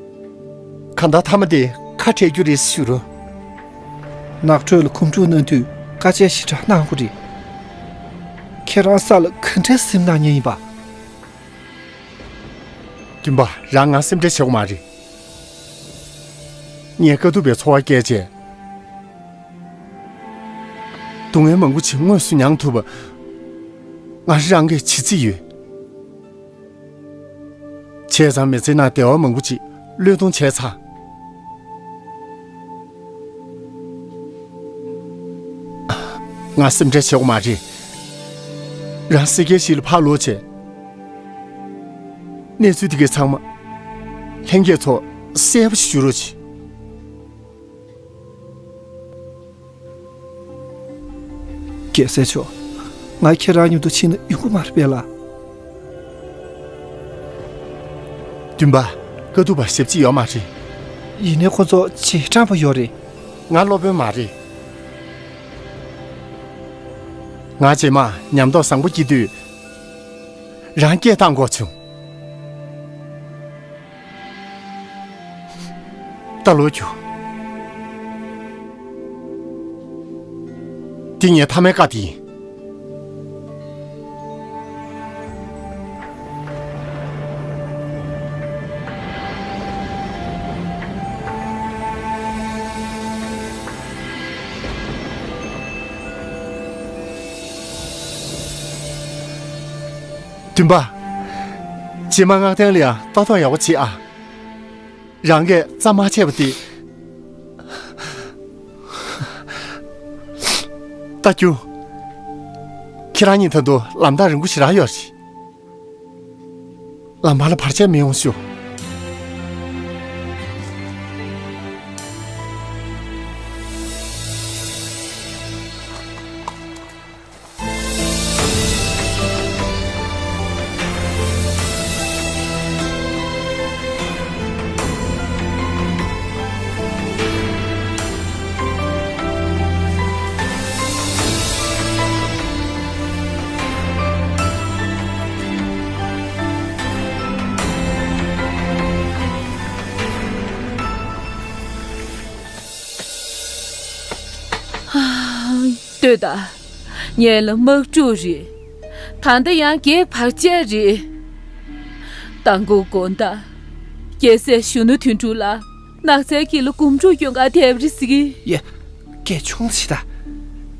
གང་ལྟར་མཐའ་མ་དེ་ཁ་བྲལ་རྒྱུ་རེད་ཞུ་རོགས། ནགས་ཁྲོད་ལ་ཁོང་ཁྲོ་གནང་དུས་དཀའ་སྤྱད་ཞེ་དྲག་གནང་དགོས་རེད། ཁྱེད་རང་ས་ལ་ག་འདྲས་སེམས་གནང་མཁན་ཡིན་པ། སྟོན་པ། རང་ང་སེམས་ཁྲལ་བྱེད་དགོས་མ་རེད། ངས་དཀའ་ཐུབ་པའི་འཚོ་བ་སྐྱེལ་བྱས། སྡུག་བསྔལ་མང་པོ་ཅིག་དངོས་སུ་མྱངས་ཐུབ་པ། ང་རང་གིས་བྱེད་རྩིས་ཡོད། བྱས་ཙང་མི་ཚེ་ནང་བདེ་བ་མང་པོ་ཅིག་བློས་གཏོང་བྱས་ཚར། ང་སེམས་ཁྲལ་བྱེད་དགོས་མ་རེད། རང་སེར་སྐྱའི་གཞིས་ལ་ཕར་ལོག་བྱས། གནས་ཚུལ་དེ་གའི་ཚང་མ་ལྷན་རྒྱས་ཚོར་གསལ་པོ་ཞིག་ཞུ་རོགས་གྱིས། རྒྱལ་སྲས་མཆོག་ང་ཁྱེད་རང་མཉམ་དུ་ཕྱིན་ན་ཡོང་གི་མ་རེད་པས་ལགས། སྟོན་པ། དཀའ་ཐུབ་པ་ཞབས་ཕྱི་ཡོད་མ་རེད། ཡིན་ནའི་ཁོ་ཚོ་རྗེས་འབྲང་པ་ཡོད་རེད། ང་སློབ་དཔོན་མ་རེད། ང་རྗེས་མ་ཉམས་རྟོགས་བཟང་པོ་སྐྱེ་དུས་རང་སྐད་བཏང་དགོས་བྱུང་། ད་ལོག་རྒྱུགས། འདི་ངའི་མཐའ་མའི་བཀའ་དེ་ཡིན། སྟོན་པ། རྗེས་མ་སྔགས་ཐང་ལ་ཡང་ལྟ་རྟོག་ཡག་པོ་བྱེད་ཨ། རང་གིས་རྩ་མ་ཆད་པ་དེ། ད་རྒྱུགས། ཁྱེད་རང་གཉིས་ད་དུང་ལམ་ཐག་རིང་པོ་ཞེ་དྲག་ཡོད་རེད། ལམ་བར་ལ་བར་ཆད་མི་ཡོང་ཤོག་ལྟོས་དང་། ངེད་ལ་དམག་འཁྲུག་རེད། ད་ལྟ་ཡང་བགེགས་བར་ཆད་རེད། མདང་དགོང་དགོང་དག་རྒྱལ་སྲས་གཞོན་ནུ་དོན་གྲུབ་ལགས་ནགས་ཚལ་དཀྱིལ་ལ་དགོང་དྲོ་གྱོན་གར་ཐེབས་རེད་ཟེར་གི། ཡ། སྐད་ཆུང་ཙམ་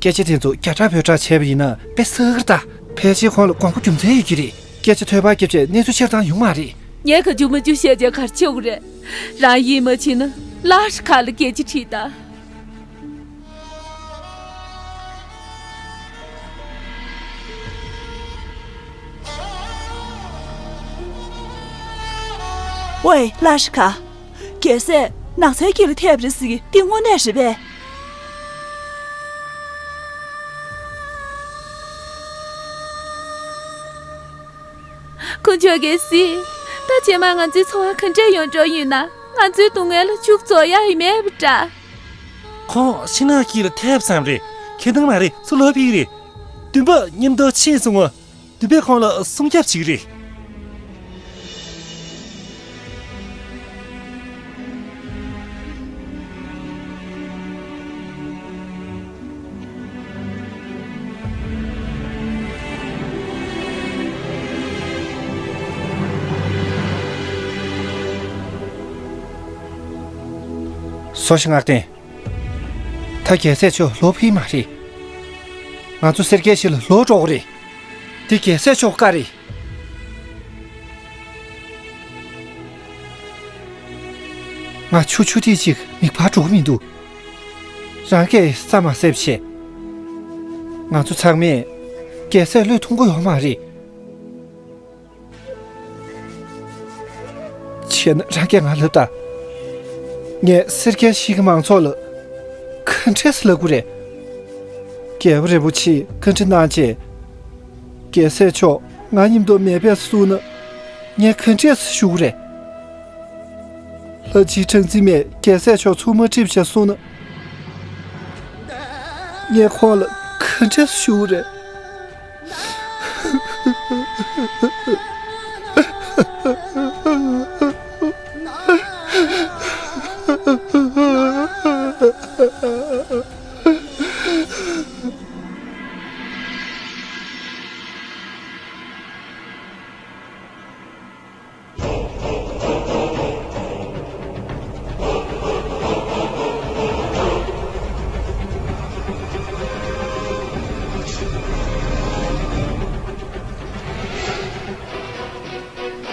བྱེད་དང་། སྐད་ཆ་དེ་ཚོ་རྒྱ་གྲགས་བོད་གྲགས་བྱས་པ་ཡིན་ན་དཔེ་བསགས་གི་རེད་ད། ཕལ་ཆེར་ཁོང་ལ་དགོངས་པ་རྒྱུ་མཚན་ཡོད་ཀྱི་རེད། སྐད་ཆ་ཐོས་པ་བརྒྱབ་བྱས་གནས་ཚུལ་ཆེར་བཏང་ཡོང་མ་རེད། ངས་ག་རྒྱུ་མ་རྒྱུ་བཤད་བྱས་ག་རེ་བྱེད་དགོས་རེད། རང་ཡིད་མ་ཆེས་ན་ལར་ཁ་ལ་སྐད་ཆ་དྲིས་དང་། ཝེ། ལ་ཤི་ཁ། རྒྱལ་སྲས་ནགས་ཚལ་དཀྱིལ་ལ་ཐེབས་རེད་ཟེར་གི་འདི་དངོས་གནས་རེད་པས། དཀོན་མཆོག་གིས་གཟིགས། ད་རྗེས་མ་ང་ཚོའི་འཚོ་བ་ག་འདྲས་ཡོང་འགྲོ་ཡིན་ན། ང་ཚོའི་སྡུག་བསྔལ་ལ་མཇུག་རྫོགས་ཡ་ཡི་མེད་པ་འདྲ། ཁོང་ཤིང་ནགས་དཀྱིལ་ལ་ཐེབས་ཙམ་རེད། ཁེ་ཐང་མ་རེད། ཚུར་ལོག་ཕེབས་ཀྱི་རེད། སྟོན་པ་མཉམ་དུ་ཕྱིན་སོང་ངོ་། སྟོན་པས་ཁོང་ལ་སྲུང་སྐྱོབ་བྱེད་ཀྱི་རེད། སོ་ཤིང་ངག་བསྟན། ད་རྒྱལ་སྲས་མཆོག་ལོག་ཕེབས་མ་རེད། ང་ཚོ་སེར་སྐྱའི་གཞིས་ལ་ལོག་འགྲོ་དགོས་རེད། འདི་རྒྱལ་སྲས་མཆོག་བཀའ་རེད། ང་ཆུ་ཆུ་ཐིགས་གཅིག་མིད་པར་འགྲོ་གི་མི་འདུག་རང་གིས་རྩ་མ་གསལ་བྱས། ང་ཚོ་ཚང་མས་རྒྱལ་སྲས་བློས་ཐོངས་ཀྱི་ཡོད་མ་རེད། བྱས་ན་རང་གིས་ང་ལབ་དང་། ངས་སེར་སྐྱའི་གཞིས་ཀྱི་མང་ཚོགས་ལ་ག་འདྲས་ལབ་དགོས་རེད། རྒྱལ་བ་རིན་པོ་ཆེས་བཀའ་འདྲི་གནང་རྗེས། རྒྱལ་སྲས་མཆོག་ང་མཉམ་དུ་མེ་སྦས་སུ་བཙུགས་ན་ངས་ག་འདྲས་ཞུ་དགོས་རེད། ལྷ་རྗེ་གྲངས་འཛིན་མས་རྒྱལ་སྲས་མཆོག་ཚུར་མ་ཁྲིད་བྱས་སོང་ན། ངས་ཁོང་ལ་ག་འདྲས་ཞུ་དགོས་རེད།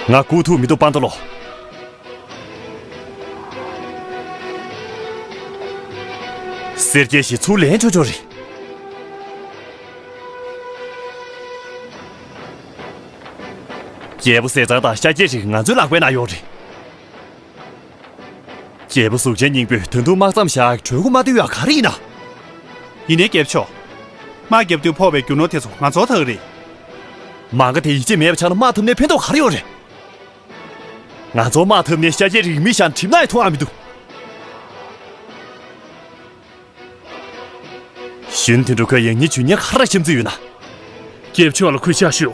ང་སྒུག་ཐུབ་མི་འདུག་པཱན་ཏོ་ལོ། སེར་སྐྱའི་གཞི་ཚུར་ལེན་ཆོག་ཆོག་རེད། རྒྱལ་པོ་ཟས་གཙང་དང་ཤཱཀྱའི་རིགས་ང་ཚོའི་ལག་པའི་ནང་ཡོད་རེད། རྒྱལ་པོ་གཟུགས་ཅན་སྙིང་པོས་ད་དུང་དམག་མཚམས་བཞག་གྲོས་འགོ་མ་བཏོན་ཡག་ག་རེ་ཡིན་ན། ཡིན་ནའི་རྒྱལ་པོ་མཆོག་དམག་བརྒྱབ་དུས་ཕོག་པའི་རྒྱུ་ནོར་དེ་ཚོ་ང་ཚོར་ཐག་རེད། མ་ག་དེ་ཡིད་ཆེས་མེད་པ་ཆགས་ན་དམག་འཐབ་ནས་ཕན་ཐོགས་ག་རེ་ཡོད་རེད། ང་ཚོ་དམག་འཐབ་ནས་ཤཱཀྱའི་རིགས་མི་བཞག་ཁྲིམས་ནང་ཡང་ཐོན་ཨ་མི་འདུག་གཞོན་དོན་གྲུབ་ཁོས་ཡང་སྙིང་འཇུ་ཉེན་ག་རེ་བྱེད་རྩིས་ཡོད་ན། རྒྱལ་པོ་མཆོག་ལ་གུས་ཕྱག་ཞུ།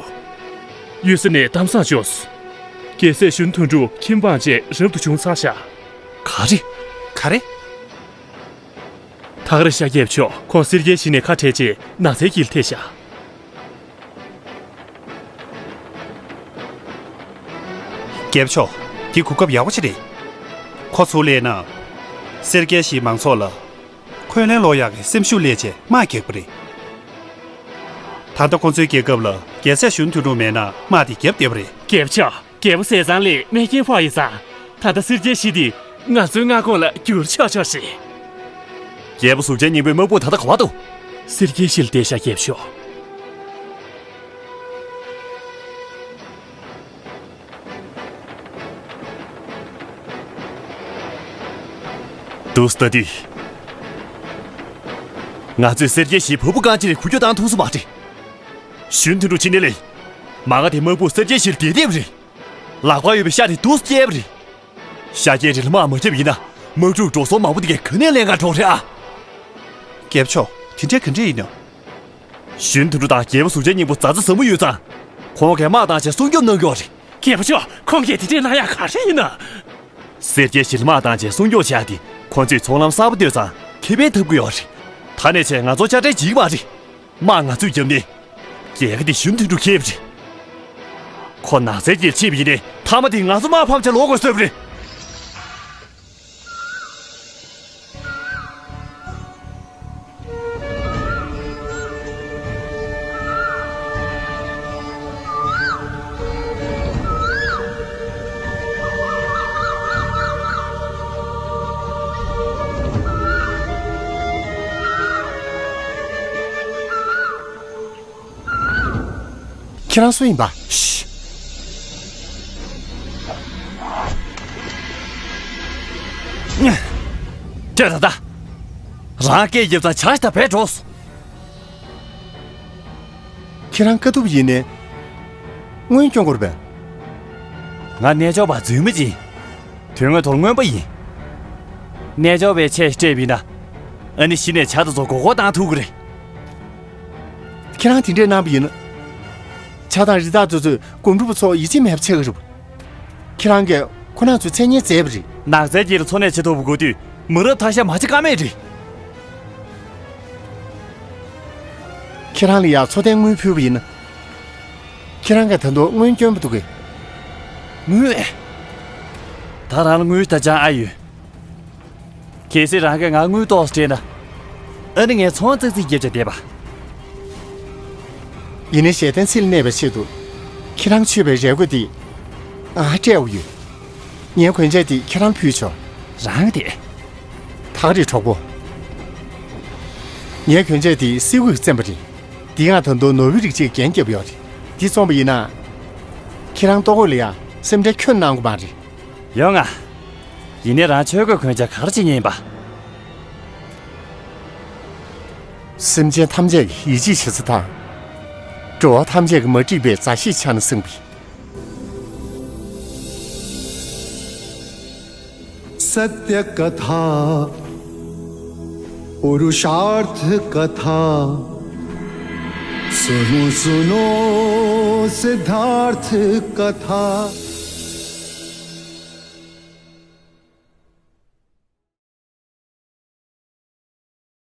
གཡུལ་ས་ནས་གཏམ་བཟང་བྱུང་སོང་། རྒྱལ་སྲས་གཞོན་དོན་གྲུབ་ཁྱིམ་སྤངས་རྗེས་རབ་ཏུ་བྱུང་ཚར་ཤག་ག་རེ། ག་རེ། ཐག་རིང་ཤག་རྒྱལ་པོ་མཆོག་ཁོང་སེར་སྐྱའི་གཞི་ནས་ཁ་བྲལ་རྗེས་ནགས་ཚལ་དཀྱིལ་ཐེབས་ཤག་རྒྱལ་པོ་མཆོག་འདི་གོ་སྐབས་ཡག་པོ་ཞིག་རེད། ཁོ་ཚུར་སླེབས་ན། སེར་སྐྱའི་གཞིས་མང་ཚོགས་ལ་འཁོན་ལན་སློག་ཡག་གི་སེམས་ཤུགས་སླེབས་བྱས་དམག་རྒྱག་པ་རེད། ད་ལྟ་ཁོ་ཚོའི་རྒྱལ་ཁབ་ལ་རྒྱལ་སྲས་གཞོན་དོན་གྲུབ་མེད་ན་དམག་དེ་བརྒྱབ་བསྡད་པ་རེད། རྒྱལ་པོ་མཆོག་རྒྱལ་པོ་ཟས་གཙང་ལ་རྨས་སྐྱོན་ཕོག་ཡོད་ཙང་། ད་ལྟ་སེར་སྐྱའི་གཞི་དེ་ང་ཚོའི་མངའ་ཁོངས་ལ་བསྒྱུར་ཆོག་ཆོག་རེད། རྒྱལ་པོ་གཟུགས་ཅན་སྙིང་པོའི་དམག་དཔུང་ད་ལྟ་ག་པར་འདུག་སེར་སྐྱའི་གཞི་ལ་བསྡད་ཤག་རྒྱལ་པོ་མཆོག་འདུག་སེ་ལྟ་དུས། ང་ཚོས་སེར་སྐྱའི་གཞིའི་བ་སྤུ་རྐང་གཅིག་རེ་འགུལ་སྐྱོད་བཏང་ཐུབ་སོང་མ་རེད། གཞོན་དོན་གྲུབ་ཕྱི་ནས་སླེབས། མ་ག་དེ་དམག་དཔུང་སེར་སྐྱའི་གཞིར་བསྡད་བསྡད་པ་རེད། ལག་པ་ཡོད་པའི་ཤ་དེ་འདུག་སེ་བསྐྱལ་བ་རེད། ཤཱཀྱའི་རིགས་ལ་དམག་མ་བརྒྱབ་ཡིན་ན་དམག་འཁྲུག་འགྲོ་སོང་མང་པོ་དེ་གས་ག་ནས་ལེན་ག་འགྲོ་རེད་ཨ། རྒྱལ་པོ་མཆོག་དེ་འདྲའི་ག་འདྲ་ཡིན་ནམ། གཞོན་དོན་གྲུབ་དང་རྒྱལ་པོ་གཟུགས་ཅན་སྙིང་པོ་མཛའ་བརྩེ་ཟབ་མོ་ཡོད་ཙང་། ཁོང་གིས་དམག་བཏང་བྱས་སྲུང་སྐྱོབ་གནང་གི་ཡོད་རེད། རྒྱལ་པོ་མཆོག་ཁོང་གིས་དེ་འདྲའི་གནང་ཡག་ག་རེ་ཡིན་ན། སེར་སྐྱའི་གཞིར་དམག་བཏང་བྱས་སྲུང་སྐྱོབ་བྱས་ཏེ་ཁོ་ཚོས་ཚོང་ལམ་གསར་པ་བཏོད་ཙང་ཁེ་ཕན་ཐོབ་ཀྱི་ཡོད་རེད། ད་ནས་བྱས་ང་ཚོ་དཔྱ་ཁྲལ་བྱེད་ཀྱི་མ་རེད། དམག་ང་ཚོས་བརྒྱབ་ནས། རྒྱལ་ཁ་དེ་གཞོན་དོན་གྲུབ་ཁྱེར་བ་རེད། ཁོ་ནགས་ཚལ་གྱིས་ཕྱིན་པ་ཡིན་ནའི་མཐའ་མ་དེ་ང་ཚོ་དམག་ཕམ་བྱས་ལོག་དགོས་བཟོས་པ་རེད། ཁྱེད་རང་སུ་ཡིན་པ། ཤི། ཀྱེ་ད་ད། རང་སྐད་རྒྱབ་ཙང་བྱ་ཞིག་ད་བས་འགྲོ། ཁྱེད་རང་དཀའ་ཐུབ་ཡིན་ནས། དངུལ་སྐྱོན་དགོས་པས། ང་རྣལ་འབྱོར་པ་རྫུན་མ་ཅིག་དོན་དངོས་ཐོག་རྔོན་པ་ཡིན། རྣལ་འབྱོར་པའི་ཆས་སྤྲས་པ་ཡིན་ན། ཨ་ནི་གཞི་ནས་བྱ་དེ་ཚོ་མགོ་སྐོར་བཏང་ཐུབ་ཀྱི་རེད། ཁྱེད་རང་དེ་འདྲས་གནང་པ་ཡིན་ན། བྱ་དང་རི་དྭགས་དེ་ཚོས་སྒོམ་སྒྲུབ་པ་ཚོ་ཡིད་ཆེས་མེད་པ་ཆགས་ཀྱི་རེད། ཁྱེད་རང་གིས་ཁོ་རང་ཚོའི་མཚན་སྙན་བསྩལ་བ་རེད། ནགས་ཚལ་དཀྱིལ་ལ་འཚོ་གནས་བྱེད་ཐུབ་པ་དགོས་དུས་མི་རབས་ཐ་ཤལ་མ་བྱེད་ཀ་མེད་རེད། ཁྱེད་རང་ལ་ཡང་འཚོ་རྟེན་དངུལ་ཕུལ་བ་ཡིན་ན། ཁྱེད་རང་གིས་ད་དུང་དངུལ་སྐྱོན་པ་འདུག་གས། དངུལ། ད་རང་ལ་དངུལ་ད་ཅང་ཨ་ཡོད། གལ་སྲིད་རང་གིས་ང་དངུལ་ཏོག་ཙམ་སྤྲད་ན། ཨ་ནི་ངས་ཚོང་ཙག་ཙིག་བརྒྱབ་བྱས་བསྡད་པ། ཡིན་ནའི་ཞལ་ལྡན་ཚེ་ལ་གནས་པའི་ཆེད་དུ། ཁྱེད་རང་མཆོད་པའི་རས་གོས་འདི། ང་སྤྲད་འོ་ཡོད། ངའི་གོན་ཆས་འདི་ཁྱེད་རང་ཕུལ་ཆོག་རང་དེ། ཐག་རིང་གྲོགས་པོ། ངའི་གོན་ཆས་འདི་སེའུ་གིས་བཙེམས་པ་རེད། འདི་ང་ད་དུང་ནོར་བུའི་རིགས་གཅིག་རྒྱན་བརྒྱབ་ཡོད་རེད། འདི་བཙོངས་པ་ཡིན་ན། ཁྱེད་རང་ལྟོ་གོས་ལ་ཡང་སེམས་ཁྲལ་ཁྱོན་གནང་དགོས་མ་རེད། ཡོང་ང་། ཡིན་ནའི་རང་ཆོས་གོས་གོན་ཆ་ག་རེ་བྱེད་མཁན་ཡིན་པ། སེམས་ཅན་ཐམས་ཅད་ཀྱི་ཡིད་ཆེས་བྱེད་ས་དང་། འགྲོ་བ་ཐམས་ཅད་ཀྱི་མ་འགྲིག་པའི་མཛའ་བཤེས་ཆགས་ན་བསམ་པའི། सत्य कथा पुरुषार्थ कथा सुनो सुनो सिद्धार्थ कथा।